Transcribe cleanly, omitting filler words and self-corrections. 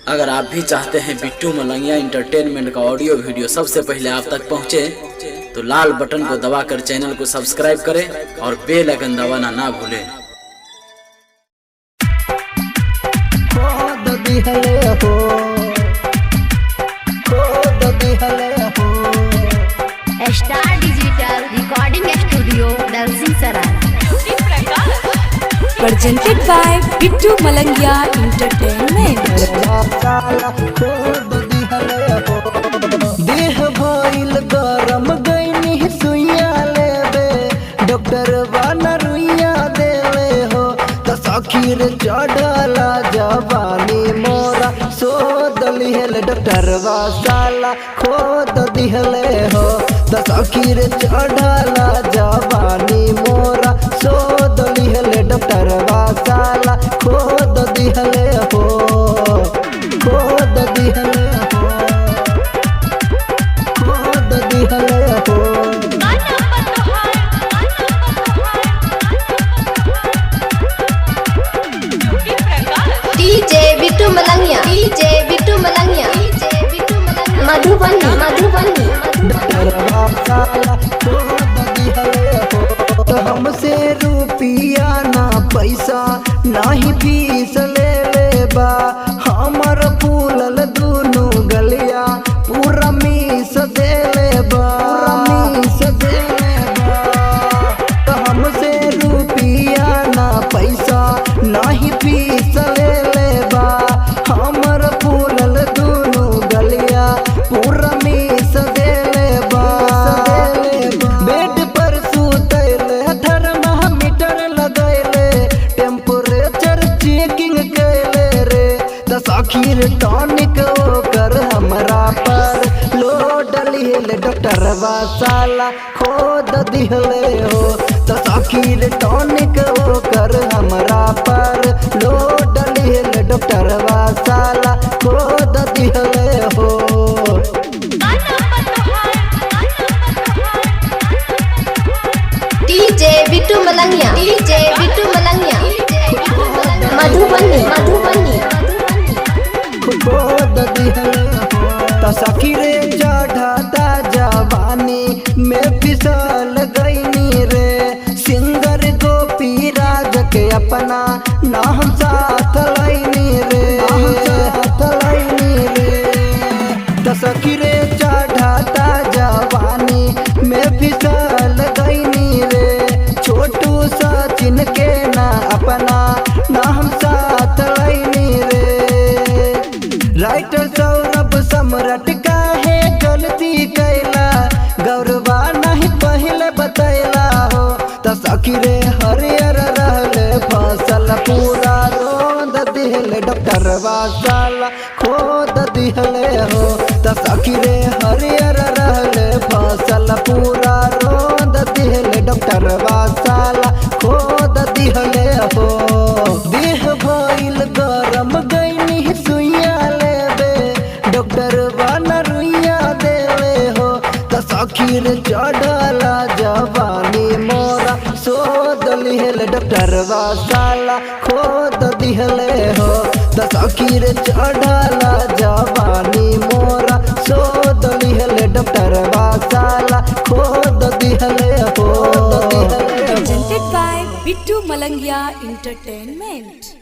अगर आप भी चाहते हैं बिट्टू मलंगिया इंटरटेनमेंट का ऑडियो वीडियो सबसे पहले आप तक पहुंचे, तो लाल बटन को दबाकर चैनल को सब्सक्राइब करें और बेल आइकन दबाना ना भूलें। खोद दिहले हो, खोद दिहले हो। Star digital recording studio Dalsinghsarai. Presented by Bittu Malangia Entertainment. साला खोद दिहले हो। देह भइल गरम गइनी सुइया लेबे, डॉक्टर वाला रुइया देले हो। त सखी रे चढ़ला जवानी मोरा सोद लिहले, डॉक्टरवा साला खोद दिहले हो। त सखी रे चढ़ला जवानी मोरा सोद लिहले, डॉक्टरवा साला खोद दिहले हो, खोद दिहले हो, खोद दिहले हो। DJ Bittu Malangiya, DJ Bittu Malangiya, DJ Bittu Malangiya, Madhubani, Madhubani. डॉक्टरवा साला खोद दिहले हो। तो हमसे रुपिया ना पैसा नाही फीस ले लेबा, हमर फूलल दुनु गलिया पूरा मीस दे लेबा, पूरा मीस दे लेबा। तो हमसे रुपिया ना पैसा नाही फीस ले लेबा, हमर फूलल दुनु गलिया पूरा मीस दे लेबा। बेड पर सुतैले थर्मामीटर लगैले, टेम्परेचर चेकिंग कैले रे। त सखीर टॉनिक ओकर हमरा पर लोड लिहले, डॉक्टरवा साला खोद दिहले हो। त सखीर टॉनिक ओकर हमरा पर लोड लिहले, डॉक्टरवा साला खोद दिहले हो। DJ Bittu Malangiya, DJ Bittu Malangiya, Madhubani, Madhubani. खोद दिहले हो। त सखी रे चढ़ता जवानी में फिसल गईनी रे, सिंगर गोपी राज के अपना ना हम साथ लैनी रे, ना हम साथ लैनी रे। त सखी रे चढ़ता जवानी में फिसल गईनी रे, छोटू सचिन के ना अपना ना हम साथ लैनी रे। राइटर सौरभ सम्राट काहे गलती कैला, गौरवा नहीं पहले बतैला हो। त सखी रे हरियर रहले फसल पूरा रोंद दिहले, डॉक्टरवा साला खोद दिहले हो। त सखी रे हरियर रहले फसल पूरा रोंद दिहले, डॉक्टरवा साला खोद दिहले हो। देह भइल गरम गइनी सुइया लेबे, डॉक्टर वाला रुइया देले हो। त सखी रे चढ़ला जवानी मोरा सोद लिहले, डॉक्टरवा साला खोद दिहले हो। त सखी रे चढ़ला जवानी मोरा सोद लिहले, डॉक्टरवा साला खोद दिहले हो। Presented by Bittu Malangia Entertainment.